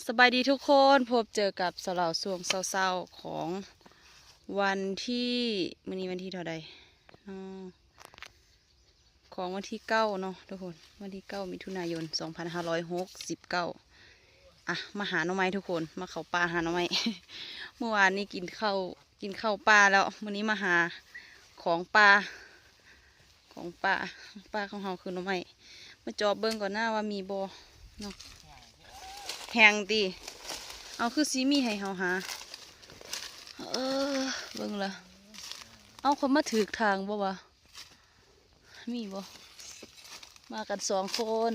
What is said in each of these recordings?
ສະບາຍດີທຸກຄົນ, ພົບເຈີກັບສາວລາວຊ່ວງເຊົ້າໆຂອງວັນທີ ມື້ນີ້ວັນທີເທົ່າໃດເນາະ? ຂອງວັນທີເກົ້າເນາະທຸກຄົນ, ວັນທີເກົ້າ ມິຖຸນາຍົນ ສອງພັນຫ້າຮ້ອຍຫົກສິບເກົ້າ. ອ່ະ ມາຫາໜໍ່ໄມ້ທຸກຄົນ, ມາເຂົ້າປ່າຫາໜໍ່ໄມ້. ເມື່ອວານນີ້ກິນເຂົ້າ ກິນເຂົ້າປ່າແລ້ວ, ມື້ນີ້ມາຫາຂອງປ່າ ຂອງປ່າ, ປ່າຂອງເຮົາຄືໜໍ່ໄມ້. ມາຈອບເບິ່ງກ່ອນນາວ່າມີບໍ່ເນາະ. ແຮງຕິ? ເອົາ ຄືຊິມີໃຫ້ເຮົາຫາ. ເອີ ເບິ່ງລະ. ເອົາ ຂ້ອຍມາຖືກທາງບໍ່ວະ? ມີບໍ່? ມາກັນສອງຄົນ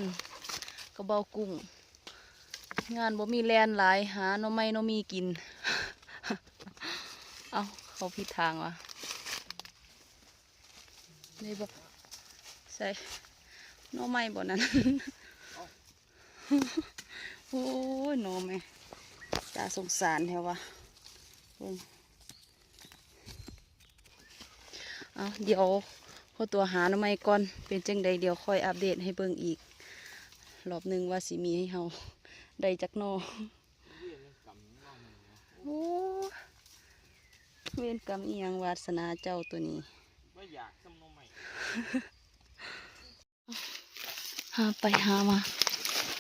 ກັບເບົາກຸ້ງ. ງານບໍ່ມີແລ່ນຫຼາຍ, ຫາໜໍ່ໄມ້ໜໍ່ມີກິນ. ເອົາ ເຂົ້າຜິດທາງວະ. ໄດ້ບໍ່? ໃສ່ໜໍ່ໄມ້ບໍ່ນັ້ນ? ໂອ້ຍ ໜໍ່ໄມ້ ຕາສົງສານແທ້ວະ. ເບິ່ງ ເອົາ ດຽວຂໍຕົວຫາໜໍ່ໄມ້ກ່ອນ, ເປັນຈັ່ງໃດດຽວຄ່ອຍອັບເດດໃຫ້ເບິ່ງອີກລອບໜຶ່ງ ວ່າຊິມີໃຫ້ເຮົາໄດ້ຈັກໜໍ່. ໂອ້ ເວນກຳອີ່ຫຍັງ ວາດສະໜາເຈົ້າໂຕນີ້. ບໍ່ຢາກສ່ຳໜໍ່ໄມ້. ຫາໄປຫາມາ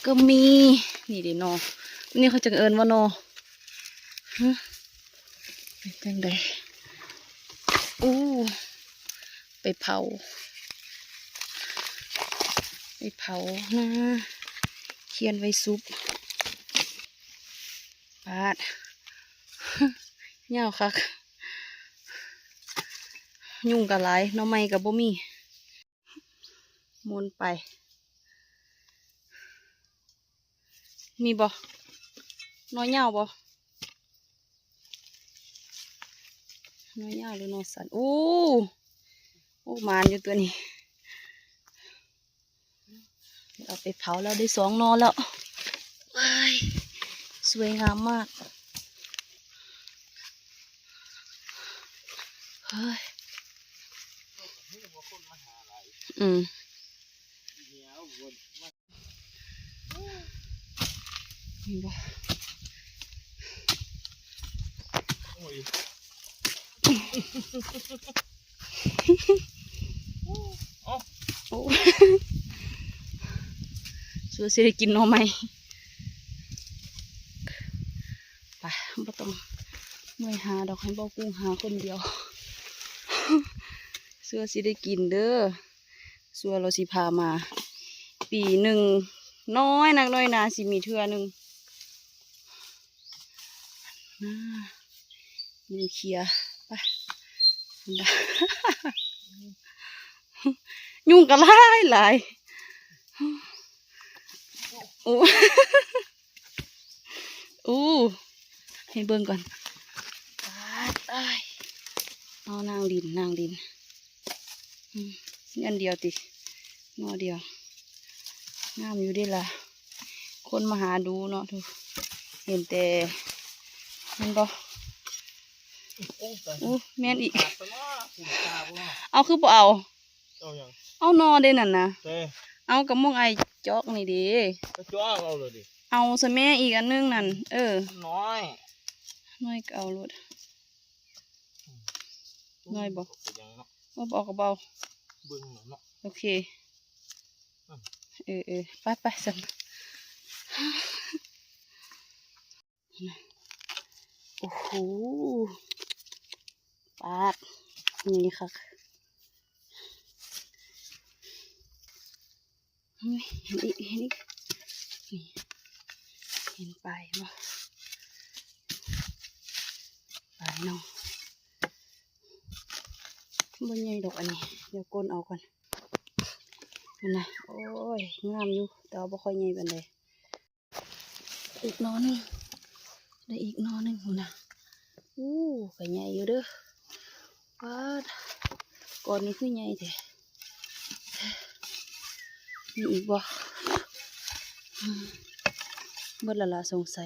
ກໍມີ. ນີ້ເດ້ໜໍ່, ນີ້ເຂົາຈັ່ງເອີ້ນວ່າໜໍ່. ຫຶ ເປັນຈັ່ງໃດ? ໂອ້ ໄປເຜົາ ໄປເຜົານາ, ຄຽນໄວ້ສຸບ. ປາດ ຍາວຄັກ. ຍຸງກໍຫຼາຍ, ໜໍ່ໄມ້ກໍບໍ່ມີ. ໝູນໄປ. ມີບໍ່? ໜໍ່ຍາວບໍ່? ໜໍ່ຍາວຫຼືໜໍ່ສັ້ນ? ໂອ້ ໂອ້ ໝານຢູ່ຕົວນີ້. ເອົາໄປເຜົາແລ້ວໄດ້ສອງໜໍ່ແລ້ວ. ວ້າຍ ສວຍງາມມາກ. ເຮີ້ຍ ອືມ ເຫັນບໍ່? ໂອ້ຍ ໂອ້ ຊົ່ວຊິໄດ້ກິນໜໍ່ໄມ້. ໄປ ບໍ່ຕ້ອງເມື່ອຍຫາດອກ, ໃຫ້ເບົາກຸ້ງຫາຄົນດຽວ. ຊົ່ວຊິໄດ້ກິນເດີ້. ຊົ່ວລາວຊິພາມາ. ປີໜຶ່ງ ນ້ອຍນັກນ້ອຍໜາຊິມີເທື່ອໜຶ່ງ. ອາ ມືເຄຍ ໄປ ພຸ້ນນະ ຍຸງກໍຫຼາຍຫຼາຍ. ໂອ້ ໂອ້ ໃຫ້ເບິ່ງກ່ອນ. ປາດ ອ້າຍ ເອົາ ນາງດິນ ນາງດິນ. ອືມ ອັນດຽວຕິ ໜໍ່ດຽວ ງາມຢູ່ເດ້ລະ. ຄົນມາຫາດູເນາະ ເຫັນແຕ່ ແມ່ນບໍ່? ໂອ້ ແມ່ນອີກ. ເອົາ ຄືບໍ່ເອົາ? ເອົາຫຍັງ? ເອົາໜໍ່ເດ້ນັ້ນນະ. ເອີ ເອົາ ກະໝ່ອງອ້າຍຈອກນີ້ເດ້. ກະຈອກເອົາໂລດເດ້. ເອົາຊະແມ້ ອີກອັນໜຶ່ງນັ້ນ. ເອີ ໜ້ອຍ ໜ້ອຍກະເອົາໂລດ. ໜ້ອຍບໍ່? ເອົາ ບໍ່ເອົາກະບໍ່ເອົາ. ເບິ່ງເນາະ. ໂອເຄ. ອືມ ເອີໆ ໄປໆ ຊັ້ນ. ໂອ້ໂຫ ປາດ ໃຫຍ່ຄັກ. ເຫັນອີກ ເຫັນອີກ ນີ້ ເຫັນປາຍບໍ່? ປາຍນ້ອງ ບໍ່ໃຫຍ່ດອກອັນນີ້ ດຽວກົ້ນເອົາກ່ອນ. ຫັ້ນນະ ໂອ້ຍ ງາມຢູ່ ແຕ່ວ່າບໍ່ຄ່ອຍໃຫຍ່ປານໃດ. ອີກໜໍ່ໜຶ່ງ ໄດ້ອີກໜໍ່ໜຶ່ງພຸ້ນນະ. ໂອ້ ກະໃຫຍ່ຢູ່ເດີ້. ປາດ ກ້ອນນີ້ຄືໃຫຍ່ແທ້. ມີອີກບໍ່? ອືມ ເບິດແລ້ວລະສົງໄສ.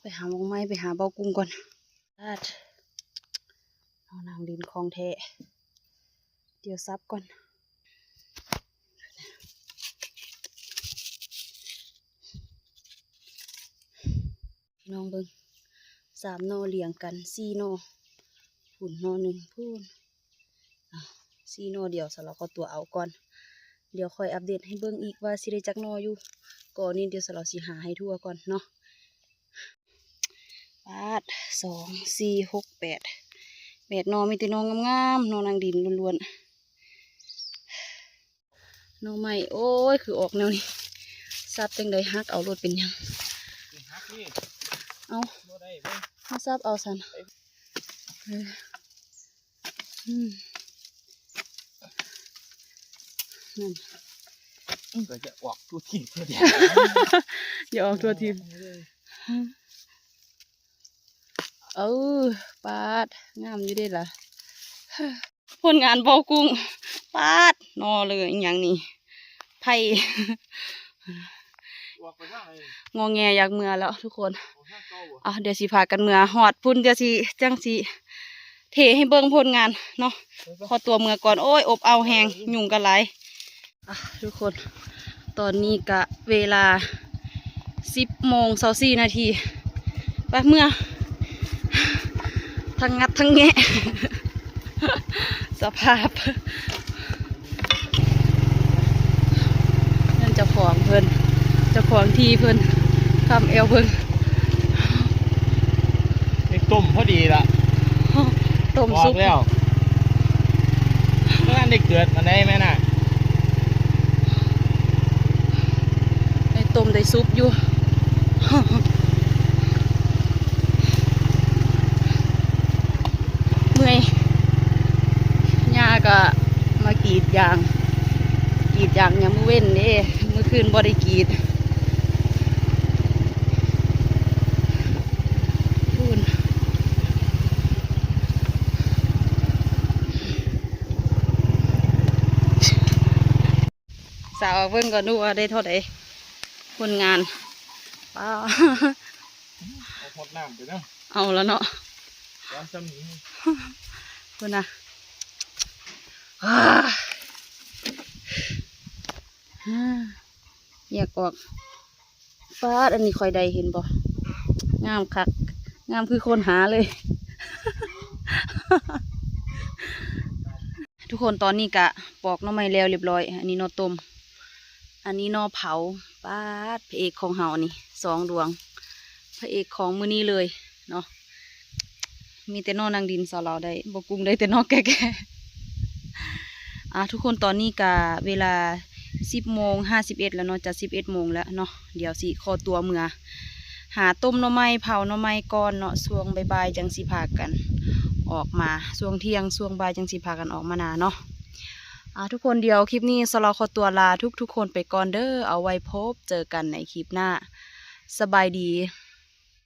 ໄປຫາໝ່ອງໃໝ່ ໄປຫາເບົາກຸ້ງກ່ອນ. ປາດ ເອົານາງດິນຂອງແທ້. ດຽວສັບກ່ອນ. ນ້ອງເບິ່ງ ສາມໜໍ່ລຽງກັນ ສີ່ໜໍ່ ພຸ້ນໜໍ່ໜຶ່ງ ພຸ້ນ ອ່ະ ສີ່ໜໍ່ດຽວ ສາວລາວຂໍຕົວເອົາກ່ອນ ດຽວຄ່ອຍອັບເດດໃຫ້ເບິ່ງອີກວ່າຊິໄດ້ຈັກໜໍ່ຢູ່ ກໍນີ້ດຽວສາວລາວຊິຫາໃຫ້ທົ່ວກ່ອນເນາະ. ປາດ ສອງ ສີ່ ຫົກ ແປດ ແປດໜໍ່ ມີແຕ່ໜໍ່ງາມໆ ໜໍ່ນາງດິນລ້ວນໆ. ໜໍ່ໄມ້ ໂອ້ຍ ຄືອອກແນວນີ້ ສັບຈັ່ງໃດຫັກເອົາໂລດ ເປັນຫຍັງ ເອົາ ມາສັບເອົາຊັ້ນ ເອີ ອືມ ນັ້ນ ກໍຢ່າອອກທົ່ວທີບທົ່ວແດນ ຢ່າອອກທົ່ວທີບ ເອີ ປາດ ງາມຢູ່ເດ້ລະ. ຜົນງານບໍ່ກຸ້ງ ປາດ ໜໍ່ເລີຍ ອີຫຍັງນີ້ ໄຜ່ ງໍແງຢາກເມືອແລ້ວທຸກຄົນ. ອ່ະ ດຽວຊິພາກັນເມືອ ຮອດພຸ້ນດຽວຊິ ຈັ່ງຊິເທໃຫ້ເບິ່ງຜົນງານເນາະ. ຂໍຕົວເມືອກ່ອນ ໂອ້ຍ ອົບເອົາແຮງ ຍຸງກັນຫຼາຍ. ອ່ະ ທຸກຄົນ ຕອນນີ້ກະເວລາສິບໂມງຊາວສີ່ນາທີ ໄປເມືອ ທັງງັດທັງແງະ ສະພາບ ນັ້ນເຈົ້າຂອງເພິ່ນ ເຈົ້າຂອງທີ່ເພິ່ນ ຄຳແອວເພິ່ນ ໄດ້ຕົ້ມພໍດີລະ ຕົ້ມສຸກແລ້ວ ບໍ່ທັນໄດ້ເກືອດປານໃດແມ່ນະ ໄດ້ຕົ້ມໄດ້ສຸກຢູ່ ເມື່ອຍ ຍ່າກໍມາກຣີດຢາງ ກຣີດຢາງຍາມມື້ເວັນເດ້ ມື້ຄືນບໍ່ໄດ້ກຣີດ. ສາວເບິ່ງກ່ອນດູວ່າໄດ້ເທົ່າໃດ ຜົນງານ ປ້າ ເອົາຮອດນ້ຳໄປນຳ ເອົາລະເນາະ ວ່າຊ່ຳນີ້ ພຸ້ນນະ ອາ ອາ ແຍກອອກ. ປາດ ອັນນີ້ຂ້ອຍໄດ້ ເຫັນບໍ່ ງາມຄັກ ງາມຄືຄົນຫາເລີຍ ທຸກຄົນ. ຕອນນີ້ກະປອກໜໍ່ໄມ້ແລ້ວລຽບຮ້ອຍ ອັນນີ້ໜໍ່ຕົ້ມ ອັນນີ້ໜໍ່ເຜົາ. ປາດ ພະເອກຂອງເຮົານີ້ ສອງດວງ ພະເອກຂອງມື້ນີ້ເລີຍເນາະ. ມີແຕ່ໜໍ່ນາງດິນ ສາວລາວໄດ້ ບໍ່ກຸ້ງໄດ້ແຕ່ໜໍ່ແກ່ໆ. ອ່າ ທຸກຄົນ ຕອນນີ້ກະເວລາສິບໂມງຫ້າສິບເອັດແລ້ວເນາະ ຈະສິບເອັດໂມງແລ້ວເນາະ. ດຽວຊິຂໍຕົວເມືອຫາຕົ້ມໜໍ່ໄມ້ ເຜົາໜໍ່ໄມ້ກ່ອນເນາະ ຊ່ວງບ່າຍໆ ຈັ່ງຊິພາກັນອອກມາ ຊ່ວງທ່ຽງ ຊ່ວງບ່າຍ ຈັ່ງຊິພາກັນອອກມານາເນາະ. ອ່າ ທຸກຄົນ ດຽວຄລິບນີ້ ສາວລາວຂໍຕົວລາທຸກໆຄົນໄປກ່ອນເດີ ເອົາໄວ້ພົບເຈີກັນໃນຄລິບໜ້າ. ສະບາຍດີ.